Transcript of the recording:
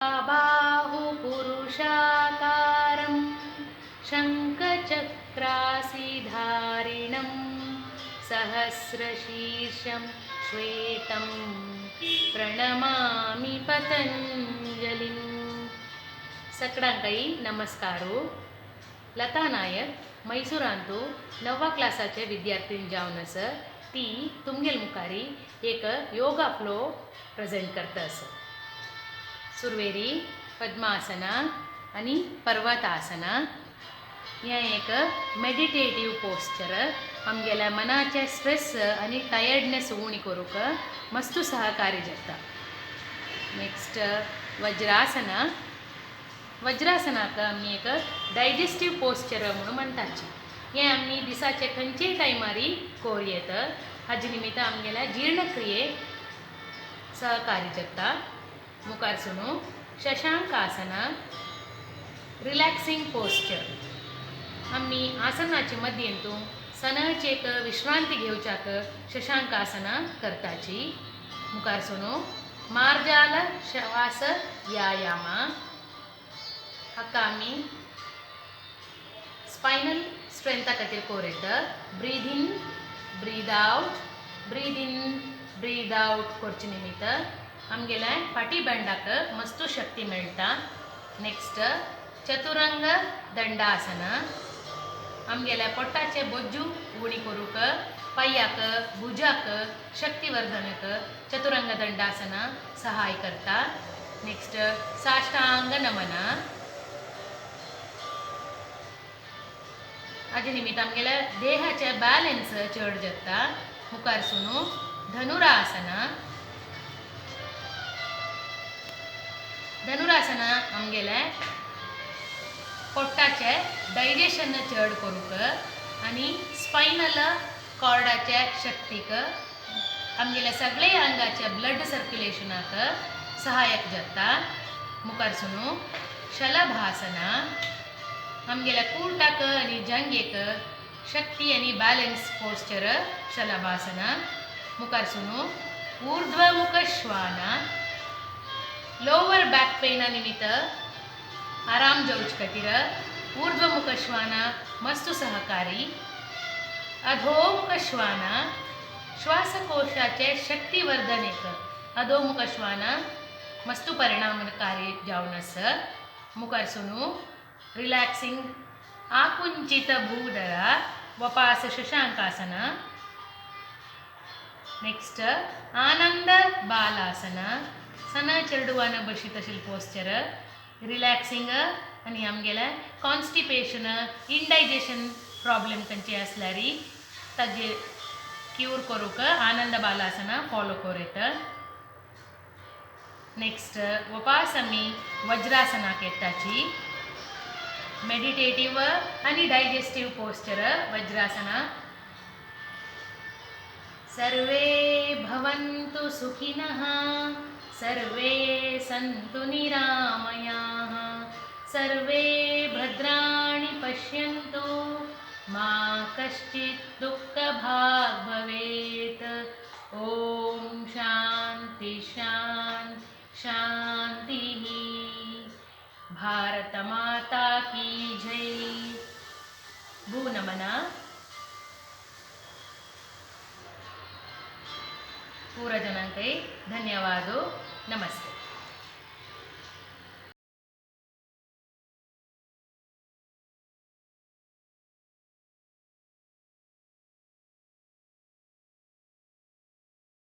बाहुपुरुषाकारं शङ्खचक्रासिधारिणं सहस्रशीर्षं श्वेतं प्रणमामि पतंजलिं. सकडांकई नमस्कारो. लता नायक मैसूरांतु नव्वा क्लासाचे विद्यार्थी जावन आसा. ती तुमगेल मुखारी एक योगा फ्लो प्रेजेंट करता आसा. सुरवेरी पद्मासना आनी पर्वतासना. हें एक मेडिटेटीव पोस्चर, आमगेल्या मनाचे स्ट्रेस आनी टायर्डनेस उणी करूंक मस्त सहकारी जाता. नेक्स्ट वज्रासना. वज्रासनाक आमी एक डायजेस्टीव पोस्चर म्हणून म्हणटाची. हें आमी दिसाचे खंयचेय टायमारी करूं येता. हाजे निमित्त आमगेल्या जीर्णक्रिये सहकारी जाता. मुखार सुनू शशांकासना, रिलॅक्सिंग पोस्चर. आमी आसनाचे मध्येंतू सणाची एक विश्रांती घेवच्याक शशांकासना करताची. मुखार सुनू मार्जाल श्वास व्यायाम. हाका आमी स्पायनल स्ट्रेंथा खातीर कोर येता. Breathe in, breathe out, breathe in, breathe out करचे निमित्त आमगेल्या फाटी बँडाक मस्त शक्ती मेळटा. नेक्स्ट चतुरंग दंडासन. आमगेल्या पोटाचे बोज्जू उणी करूंक, पांयाक, भुजाक शक्तिवर्धनक चतुरंग दंडासन सहाय करता. नेक्स्ट साष्टांग नमन. हाजे निमित्त आमगेल्या देहाचे बॅलन्स चड जाता. मुखार सुनू धनुरासन. धनुरासन आमगेले पोटाचे डायजेशन चड करूंक आनी स्पायनल कॉर्डाचे शक्तीक, आमगेल्या सगळे आंगाचे ब्लड सर्क्युलेशनाक सहायक जाता. मुखार सुनू शलभासन. आमगेल्या कुर्टाक आनी जंगेक शक्ती आनी बॅलन्स पोस्चर शलभासन. मुखार सुनू ऊर्ध्वमुख श्वान. लोवर बॅक पेना निमित्त आराम जावचे खातीर ऊर्ध्वमुख श्वान मस्त सहकारी. अधोमुख श्वान, श्वासकोशाचे शक्तिवर्धनेक अधोमुख श्वान मस्त परिणामकारी जावन आसा. मुखार सुनू रिलॅक्सिंग आकुंचित भूदर वपास शशांकासन. नेक्स्ट आनंद बालासन. सना चेडवान बशी तशें पोस्चर रिलॅक्सिंग आनी आमगेले कॉन्स्टिपेशन, इनडायजेशन प्रॉब्लेम खंयचे आसल्यार ताजे क्यूर करूंक आनंद बालासना फॉलो करूं येता. नेक्स्ट वपास आमी वज्रासनाक येताची. मेडिटेटीव आनी डायजेस्टीव पोस्चर वज्रासना. सर्वे भवन्तु सुखिनः, सर्वे सन्तु निरामयाः, सर्वे भद्राणि पश्यन्तु, मा कश्चित् दुःखभाग् भवेत्. ॐ शान्ति शान्ति शान्तिः. भारत माता की जय. भूनमन. पूरा जनांकई धन्यवादो. नमस्ते.